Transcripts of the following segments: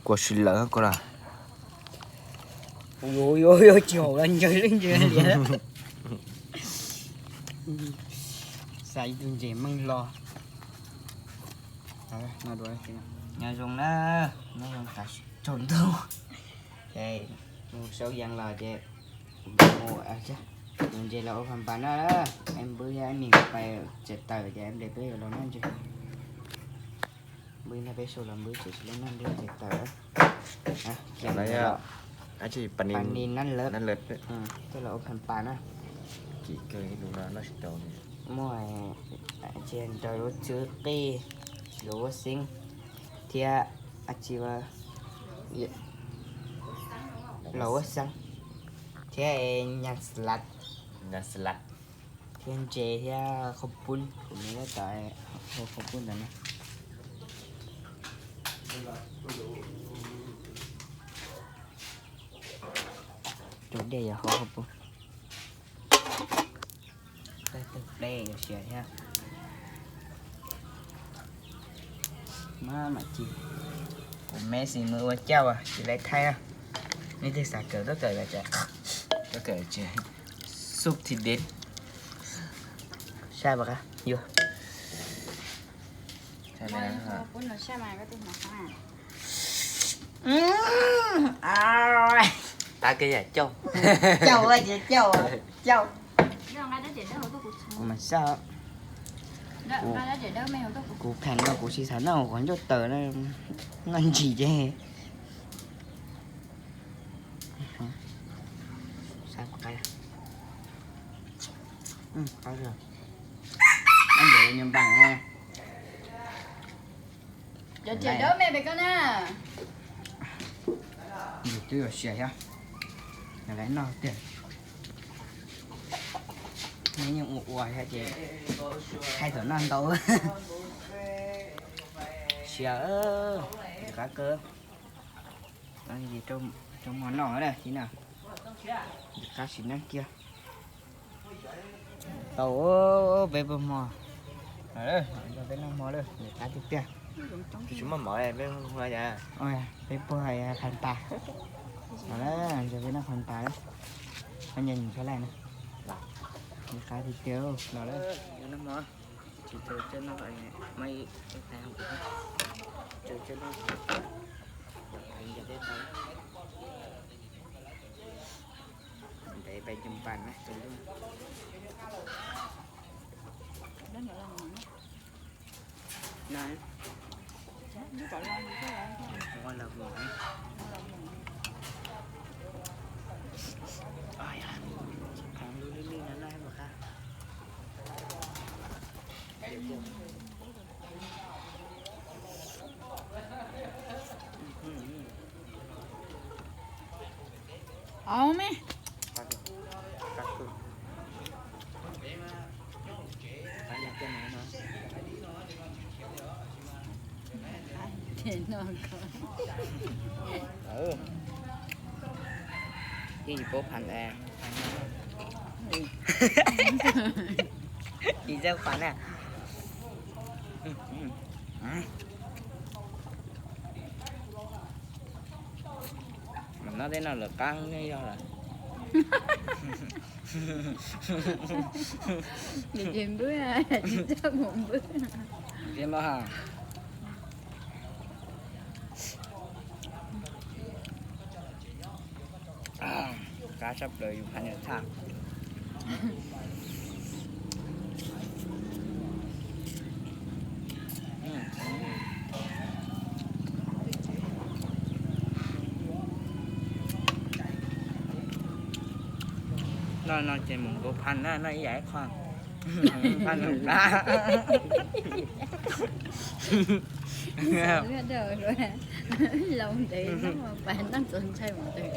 Kua si lawm koj los. Yuav yuav yuav tsis haum los ntsawg li ntsawg li. Xav ib tug ntses meej hlo. Nyob zoo na, nyob zoo tas tsaus ntuj. Mus saub yees los ces mus tus ntses los ua phas npas na. Es npwb thiab nws pais tsev tawm ces nplej peb yuav los noj ntses. Npwb nrog peb sau los npwb tsev tsis los noj npwb tsev tawm. Dab tsi, pas nis nab lawv, coj los ua phas npas na. Kim kawg ib lus no noj tsis tau. Muaj tsis nrog lub tswb qij, lub ua xeeb, thiab dab tsi, los ua xeeb, thiab nyas xalas, thiab ntses thiab qhaub poob, kuv me lab tom qhaub poob ntawd na. Rau dej yog qhaub poob. Tej tej ple yuav siav thiab. Maj mam ci. Kuv me xis mus ua cauj tsis lawv thaij. Nej twg xav kawm tuaj kawm lawm ces tuaj kawm ces xub thi deb. Sai pom qab yuav. Qab keb yam cauj. Cauj, cauj, cauj. Kuv mas xav, kuv pheem no kuv tsis xav noj qhov ncauj taws na, noj ntsis ces. Nyob npaum, cov tseem dawb me pem koj na. Yus twb yuav siav thiab, lawv noj tiag. Neb yeej ua ua thiab ces hais thaum noj ntau. Siav, qab kawg. Rau hmo noj na, qab sim neej kiag. Tau, peb pawg hmo. Peb noj hmo lawm, nws qab tiag tiag. Tsis muaj mov, peb, peb puag hais phas npas. Ntsia peb noj phas npas, qab ncaim nws sab laj na. Nws qab tiag tiag no. Tsis tau coj noj, muaj ib tag kuv tsis tau coj noj. Ntev pais cov pas na. Au me. Yeej tsis paub phas, tsis txawj phas na. Mas noj tej no lawm qab ne yog lawm. Ces npwb, tsis txawj mus npwb. Qab tshaj plaws yus phas nyuam tshaj. Noj no ces mus nkaus phas na, noj ib yam ib qho. Phas nyuam qab. Loo ntev noj pas noj txaus ntshai mus ntawd.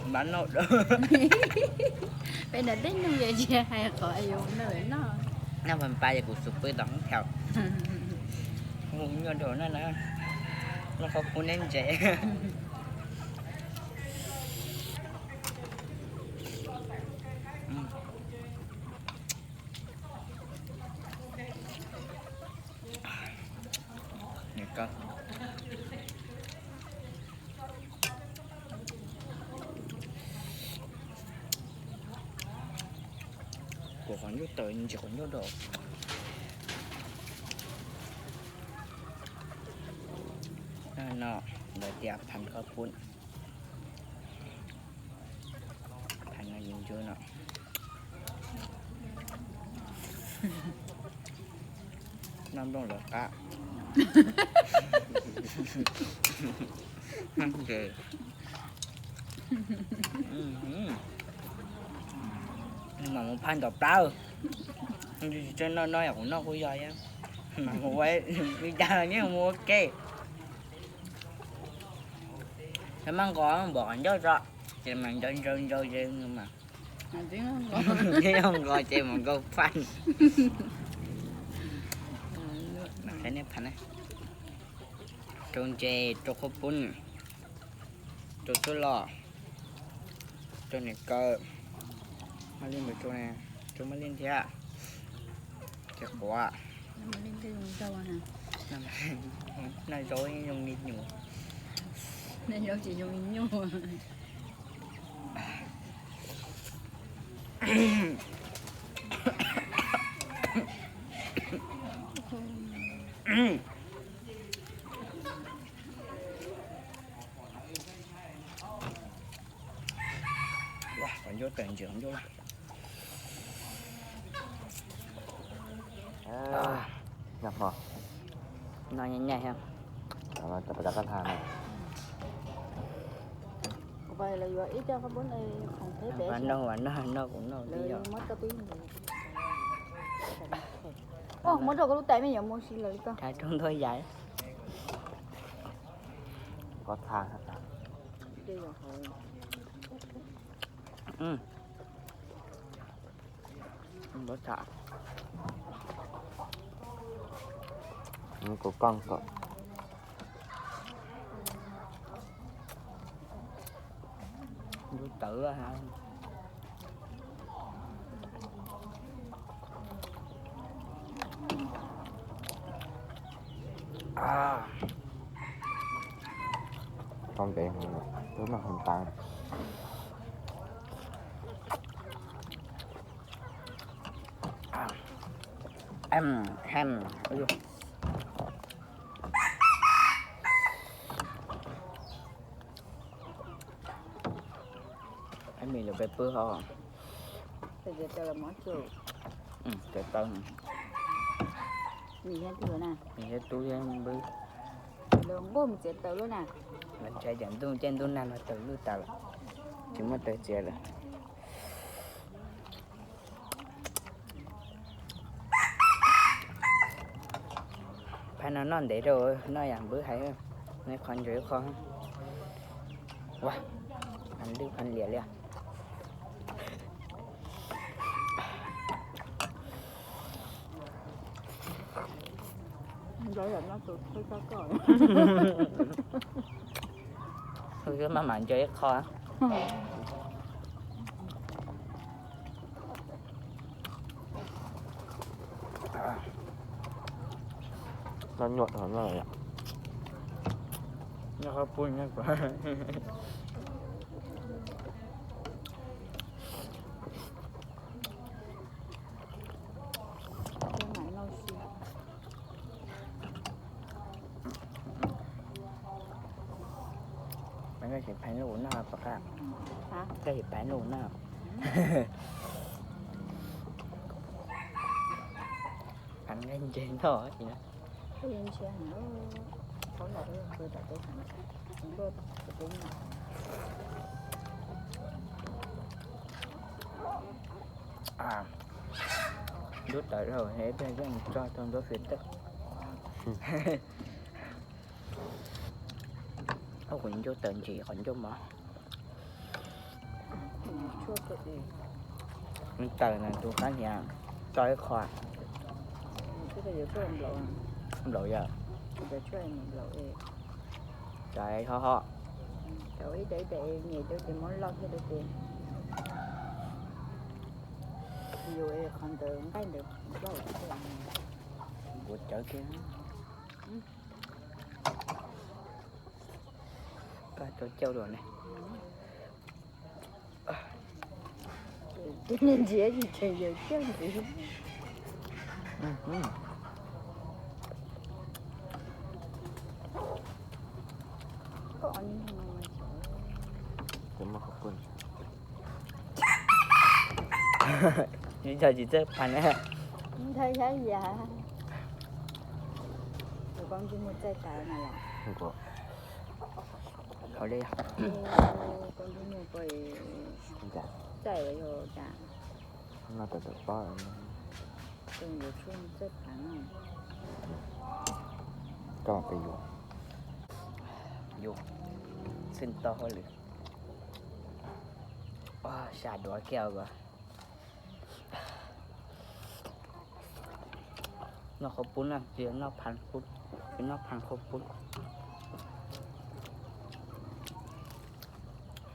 Npab noj dawb. Peb nram teb nug yog tsis hais qhov yus noj lawm noj. Noj pas npas ces kuv xub pw tom hoob thaum. Hu nyuaj rau na na. Noj qhov pub neb ntses. Qhov ncauj tawm ntsis qhov ncauj dua. No lawv tias phav koj pub, phav no yus ncua no. Noj nplooj lawv qab. Mam mus phaj ntaus plab. Tsis txawj noj no yog kuv noj kuj yog, mam mus ua ib dag neb mus ua ke. Cov maj nqos npom qhov ncauj tso, ces mas ntsaws ntsaws ntsaws ces mas, neb nqos ces mas nkaus phaj. Qhia nej phaj na. Rau ntses, rau qhuav pub, rau tsuab loj, rau niam kaw, maj lij mus rau, rau maj lij thiab, ces quav. Noj zaub zoo li nyuam. Noj zaub tsis zoo li nyuj. Qhov ncauj tawm ntsis qhov ncauj. Noj hmo, noj nyaj nyaj thiab. Ua noj ua noj noj kuv noj tib yom. Muab rau koj lub tais me nyuam mus si lawm li koj. Rau ntua yam. Kuv kooj kom ntub tawv. Tau ntev, lub no hov tas. Ib me lawv peb pwb hov. Txiav taw, mis thiab tub thiab npwb. Lawv nquag mus txiav taws lawm na. Lawv ntshai tsam ntuj caij ntuj nag no taws lwj tas lawm, tsis muaj taws txiav lawm. Phab no noj ntev rau, noj yam npwb hais, noj qhov ntsaws ib qho. Ua, phav lwj phav liam li. Maj mam ntsaws ib qho. Noj nyuaj no, noj qhov pub nyob kuv. Koj tsis pheej lub kuv noj pom qab. Koj tsis pheej lub kuv noj. Pheej nqaij ntses ntog. Ntub tawv dhau, pheej yeej tso tau nruab fiv tawj. Ub, qhov ncauj tawm ntsis qhov ncauj mog. Taws no tus qab hniav tso ib qho. Nplaum yog. Tso ho ho. Nws qhov ntawd nqaij ntawd npau. Npuav cawv kiag. Koj rau cauj dua ne. Ntsiav tsis tseem yawm txiaj ntxiv. Tsis txawj phav na. Ntawd xyab yas. Koj ntsej muag txaij tas na los? Koj ntsej muag txaij los yog cas? Koj mam pes yuav. Yuav, txhij tau hauj lwm. Sab duav kiag os. Noj qhov pub na, tsis noj phav, tsis noj phav qhov pub.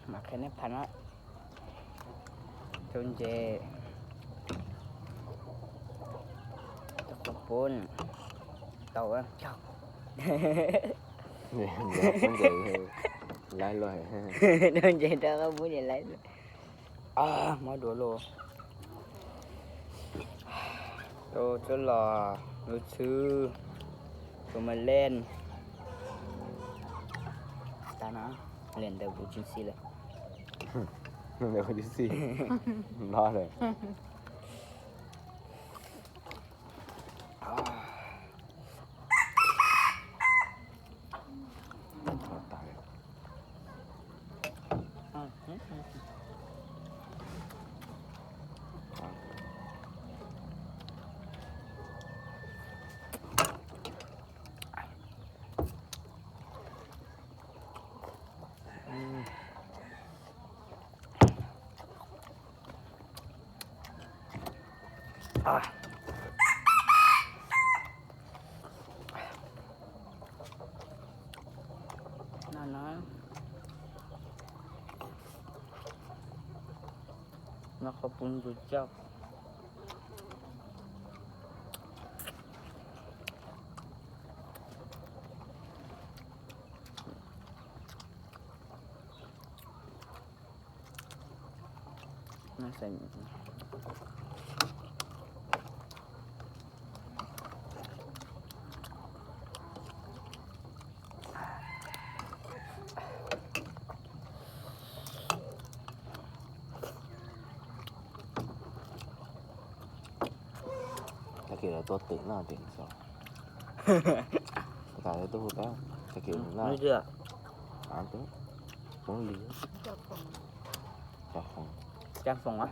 Mam qhia nej phav na. Rau ntses, rau qhov pub tau. Rau ntses rau qhov pub ces laiv. Mob duav lauj. Rau tsuab los, lub txhwb, rau ma leej. Tas no, liam ntawm kuv tsis xis lawm. Ntawm kuv tsis xis. Nplob lawm. No qhov pub ntxuag coj. Tag kis lawv tuaj tim no tim xyov. Tag kis lawv tuaj hu tab, tag kis no. Poob li. Cov foos. Cov foos a.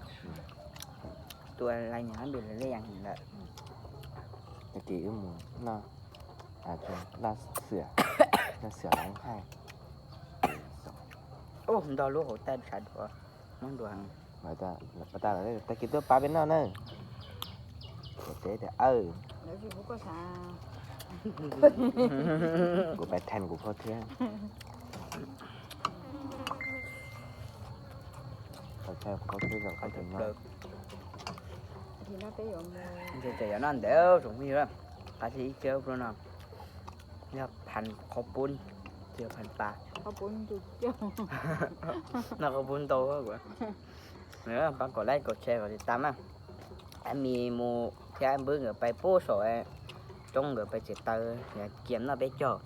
Tus lais nyam npis lawv li yam lawm. Tag kis wb mus noj laj xiam, laj xiam lov hais. Ub, ntog lub hauv taij tshav dhuav, muab ntuas. Tag kis tuaj pab peb noj na. Kuv teb tias, kuv pais thas kuv phauj thiab. Pais thas kuv phauj thiab, kuv phauj thiab no. Ntshe tseem yuav noj ntev tsoom phooj ywg, qab thib ib kiag ub no yog phav qhov pub, tsis yog phav pas. Noj qhov pub ntau. Pab kom like, kom share, kom tiv tam na. Ab mis mus thiab npwb nkawd pais pub saum roob, nkawd pais tsev taw, cia noj peb caug.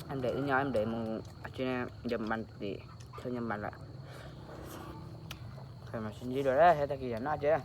Nplem wb nyob nplem mus tsis nyob mas tim, tsis nyob mas lawm. Mas sib ntsib dua thiab tag kis yam noj ces.